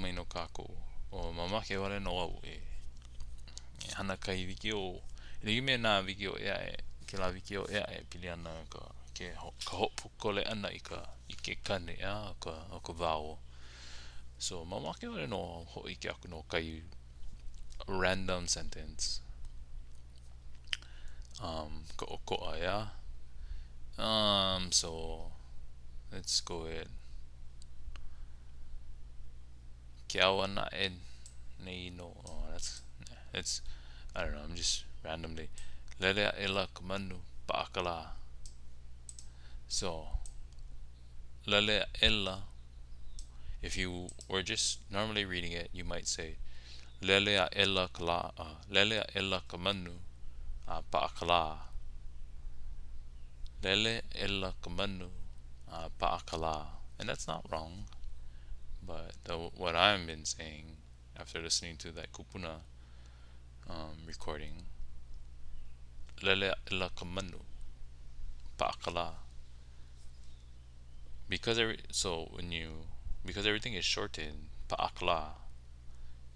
mai nō kākou. O mamake wale nō au e e hana kahi wikiō. E like me nā wikiō ʻē aʻe, kēlā wikiō ʻē aʻe e pili ana ka ke ka hoʻopōkole ʻana i ka i ke kane, ʻeā, o ka o ka vowel. So, mamake wale nō au hōʻike aku no kahi random sentence. Um, ka ʻokoʻa, ʻeā? Um, so, let's go ahead. Ke ao ʻana aʻe nei nō. Oh, that's, it's, I don't know, I'm just randomly. Lele aʻela ka manu, paʻa ka lā. So, lele aʻela. If you were just normally reading it, you might say, lele aʻela ka lā, uh, lele aʻela ka manu, a paʻa ka lā. Lele aʻela ka manu, a paʻa ka lā. And that's not wrong. But the, what I've been saying after listening to that kupuna um, recording, lele aʻela ka manu, paʻa ka lā. Because every so when you because everything is shortened, paʻa ka lā,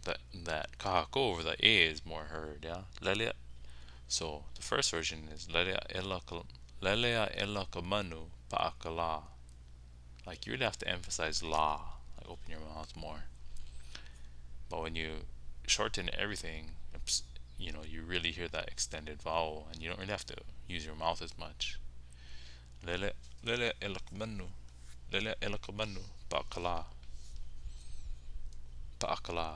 that that kahakō over the a is more heard, yeah. Lele. So the first version is lele aʻela ka lele aʻela ka manu, paʻa ka lā. Like you really have to emphasize la, like open your mouth more. But when you shorten everything, you know, you really hear that extended vowel and you don't really have to use your mouth as much. Lele, lele aʻela ka manu, lele aʻela ka manu, paʻa ka lā. Paʻa ka lā.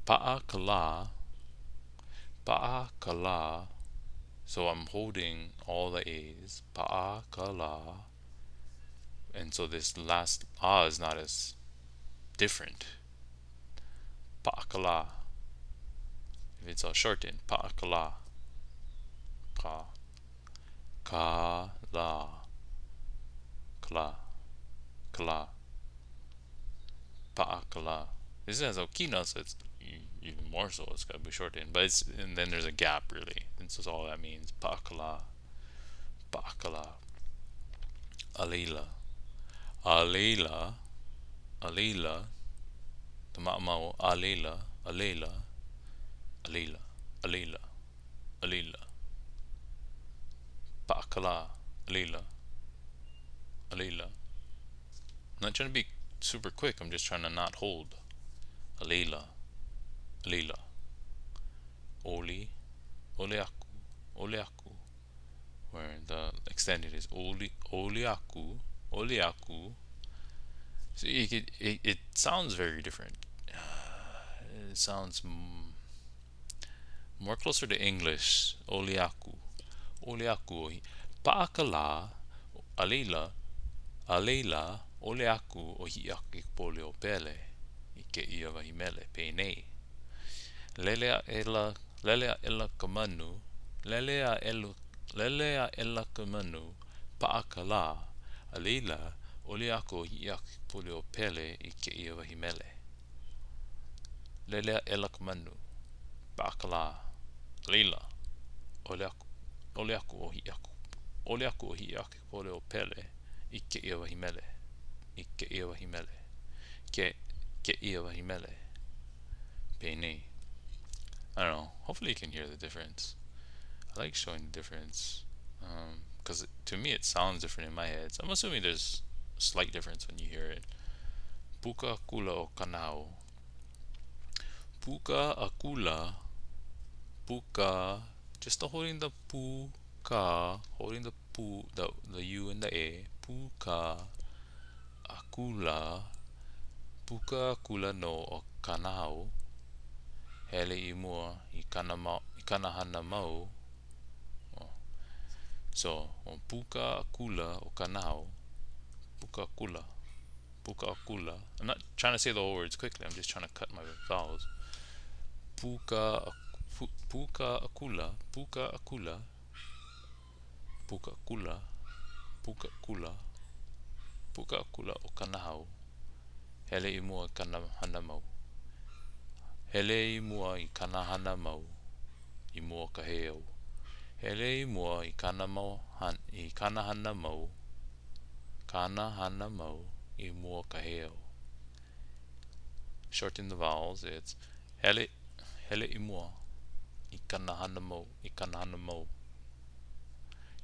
Paʻa ka lā. Paʻa ka lā. So I'm holding all the A's. Paʻa ka lā. And so this last ah is not as different. Paʻa ka lā. If it's all shortened, paʻa ka lā. Ka. Ka lā. Ka lā. Ka lā. Paʻa ka lā. This has okina, so it's even more so. It's got to be shortened. But it's and then there's a gap really. And so all that means. Paʻa ka lā. Paʻa ka lā. A laila. A laila. A laila. The maʻamau. A laila. A laila. A laila. A laila. A laila. Paʻa ka lā. A laila. A laila. I'm not trying to be super quick. I'm just trying to not hold. A laila. A laila. ʻOli. ʻOli aku. ʻOli aku. Where the extended is ʻoli, ʻoli aku. ʻOli aku. So it, it, it sounds very different. Uh, it sounds more closer to English. ʻOli aku. ʻOli aku. Paʻa ka lā. A laila. A laila. ʻOli aku ʻo Hiʻiakaikapoliopele i kēia wahi mele. Penei. Lele aʻela, lele aʻela ka manu, lele aʻela, lele aʻela ka manu, paʻa ka lā, a laila, ʻoli aku ʻo Hiʻiakaikapoliopele i kēia wahi mele. Lele aʻela ka manu, paʻa ka lā, a laila, ʻoli aku, ʻoli aku ʻo Hiʻiaka, ʻoli aku ʻo Hiʻiakaikapoliopele i kēia wahi mele, i kēia wahi mele, ke, kēia wahi mele. Penei. I don't know. Hopefully you can hear the difference. I like showing the difference because um, to me it sounds different in my head. So I'm assuming there's a slight difference when you hear it. Puka akula o Kanahau. Puka akula. Puka. Just the holding the pu ka, holding the pu, the, the U and the A. Puka akula. Puka akula nō ʻo Kanahau. Hele i mua i kana mau, i kana hana mau. Oh. So, ʻo puka akula ʻo Kanahau. Puka akula. Puka akula. I'm not trying to say the whole words quickly. I'm just trying to cut my vowels. Puka, pu, puka akula. Puka akula. Puka akula. Puka akula. Puka akula ʻo Kanahau. Hele i mua i kana hana mau. Hele i mua i kana hana mau i mua o ka heiau. Hele i mua i kana mau i kana hana mau kana hana mau i mua o ka heiau. Shorten the vowels. It's hele, hele i mua i kana hana mau, i kana hana mau.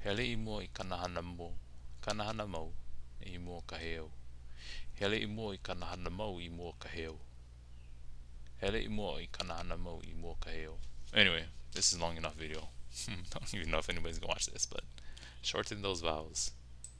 Hele i mua i kana hana mau, kana hana mau i mua o ka heiau. Hele i mua i kana hana mau i mua o ka heiau. Hele i mua i kana hana mau i mua o ka heiau. Anyway, this is long enough video. I don't even know if anybody's gonna watch this, but shorten those vowels.